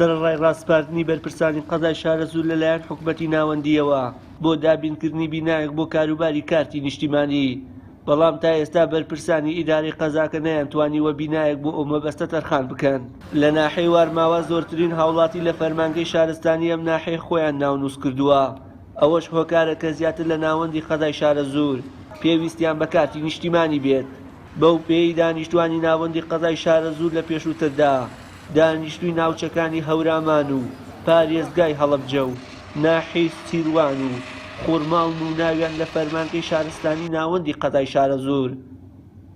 سەرەڕای ڕاسپاردنی بەرپرسانی قەزای شارەزوور لەلایەن حکومەتی ناوەندییەوە بۆ دابینکردنی بینایەک بۆ کاروباری کارتی نیشتیمانی، بەڵام تا ئێستا بەرپرسانی ئیدارەی قەزاکە نەیانتوانیوە بینایەک بۆ ئەو مەبەستە تەرخان بکەن. لە ناحیەی وارماوا زۆرترین هاوڵاتی لە فەرمانگەی شارستانی ئەم ناحیەی خۆیان ناونووس کردووە، ئەوەش هۆکارە کە زیاتر لە ناوەندی قەزای شارەزوور پێویستیان بە کارتی نیشتیمانی بێت، بەو پێیەی دانیشتوانی ناوەندی قەزای شارەزوور لە پێشووتردا دانیشتووی ناوچەکانی هەورامان و پارێزگای هەڵەبجە و ناحیەی سیروان و خورماڵن و ناویان لە فەرمانگەی شارستانی ناوەندی قەزای شارەزوور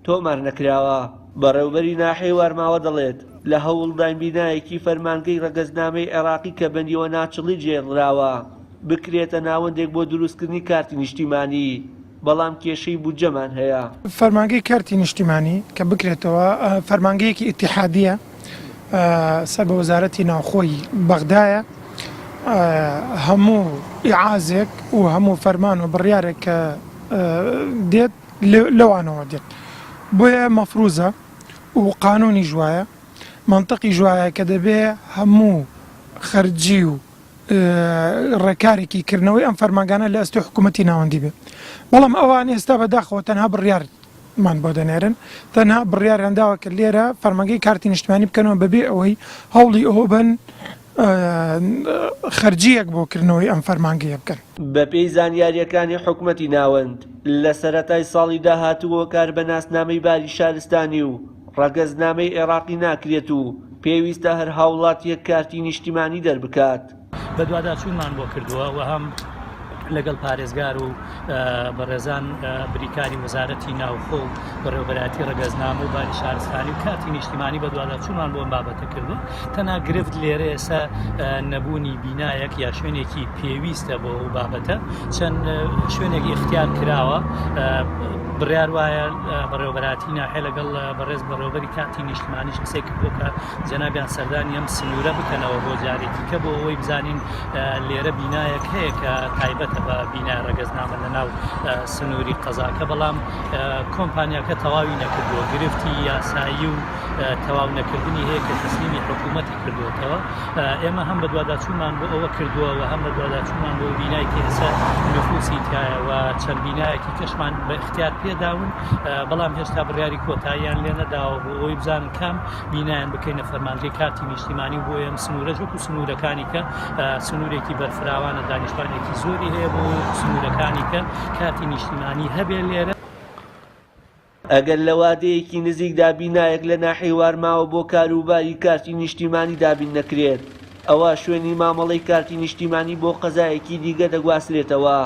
تۆمار نەکراوە. بەڕێوبەری ناحیەی وارماوە دەڵێت، لە هەوڵداین بینایەکی فەرمانگەی ڕەگەزنامەی عێراقی کە بە نیوەناچڵی جێڵراوە، بکرێتە ناوەندێک بۆ دروستکردنی کارتی نیشتیمانی، بەڵام کێشەی بودجەمان هەیە. فەرمانگەی کارتی نیشتیمانی کە بکرێتەوە فەرمانگەیەکی ئیتیحادییە سەر بە وەزارەتی ناوخۆی بەغدایە، هەموو ئیعازێک و هەموو فەرمان و بڕیارێک کە دێت لەوانەوە دێت، بۆیە مەفروزە و قانونیش وایە، مەنتقیش وایە کە دەبێ هەموو خەرجی و ڕێکارێکی کردنەوەی ئەم فەرمانگانە لە ئەستۆی حکوومەتی ناوەندی بێ بەڵام ئەوان ئێستا بەداخەوە تەنها بڕیارمان بۆ دەنێرن تەنها بڕیاریان داوە کە لێرە فەرمانگەی کارتی نیشتمانی بکەنەوە بەبێ ئەوەی هەوڵی ئەوە بن خەرجییەک بۆ کردنەوەی ئەم فەرمانگەیە بکەن. بەپێی زانیارییەکانی حکومەتی ناوەند، لە سەرەتای ساڵی داهاتووەوە کار بە ناسنامەی باری شارستانی و ڕەگەزنامەی عێراقی ناکرێت و پێویستە هەر هاوڵاتییەک کارتی نیشتیمانی دەربکات. بەدواداچوونمان بۆ کردووە و هەم لەگەڵ پارێزگار و بەڕێزان بریکاری وەزارەتی ناوخۆ و بەڕێوەبەرایەتی ڕەگەزنامە و باری شارستانی و کارتی نیشتیمانی بەدواداچوونمان بۆ ئەم بابەتە کردووە تەنها گرفت لێرە ئێستا نەبوونی بینایەک یا شوێنێکی پێویستە بۆ ئەو بابەتە چەند شوێنێک ئیختیار کراوە بڕیار وایە بەڕێوەبەراتی ناحیە لەگەڵ بەڕێز بەڕێوەبەری کارتی نیشتمانیش قسەی کردووە کە جەنابیان سەردانی ئەم سنوورە بکەنەوە بۆ جارێکی کە بۆ ئەوەی بزانین لێرە بینایەک هەیە کە تایبەتە بە بینای ڕەگەزنامە لە ناو سنووری قەزاکە بەڵام کۆمپانیاکە تەواوی نەکردووە گرفتی یاسایی و تەواو نەکردنی هەیە کە تەسلیمی حکوومەتی کردووەتەوە ئێمە هەم بەدواداچوونمان بۆ ئەوە کردووە و هەم بەدواداچوونمان بۆ بینای کە ئێستا نفوسی تایە و چەند بینایەکی کەشمان بە ئیختیار پێداون بەڵام هێشتا بڕیاری کۆتاییان لێ نەداوە بۆ ئەوەی بزانن کام بینایان بکەینە فەرمانگەی کارتی نیشتیمانی و بۆ ئەم سنوورەش وەکو سنوورەکانی کە سنوورێکی بەرفراوانە دانیشتوانێکی زۆری هەیە بۆ سنوورەکانی کە کارتی نیشتیمانی هەبێ لێرە. ئەگەر لە وادەیەکی نزیکدا بینایەک لە ناحیەی وارماوە بۆ کاروباری کارتی نیشتیمانی دابین نەکرێت، ئەوا شوێنی مامەڵەی کارتی نیشتیمانی بۆ قەزایەکی دیگە دەگواسترێتەوە،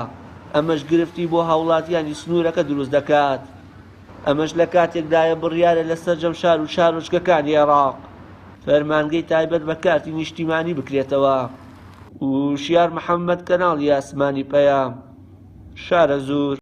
ئەمەش گرفتی بۆ هاوڵاتیانی سنوورەکە دروست دەکات. ئەمەش لە کاتێکدایە بڕیارە لە سەرجەم شار و شارۆچکەکانی عێراق فەرمانگەی تایبەت بە کارتی نیشتیمانی بکرێتەوە. وشیار محەمەد، کەناڵی ئاسمانی پەیام، شارەزوور.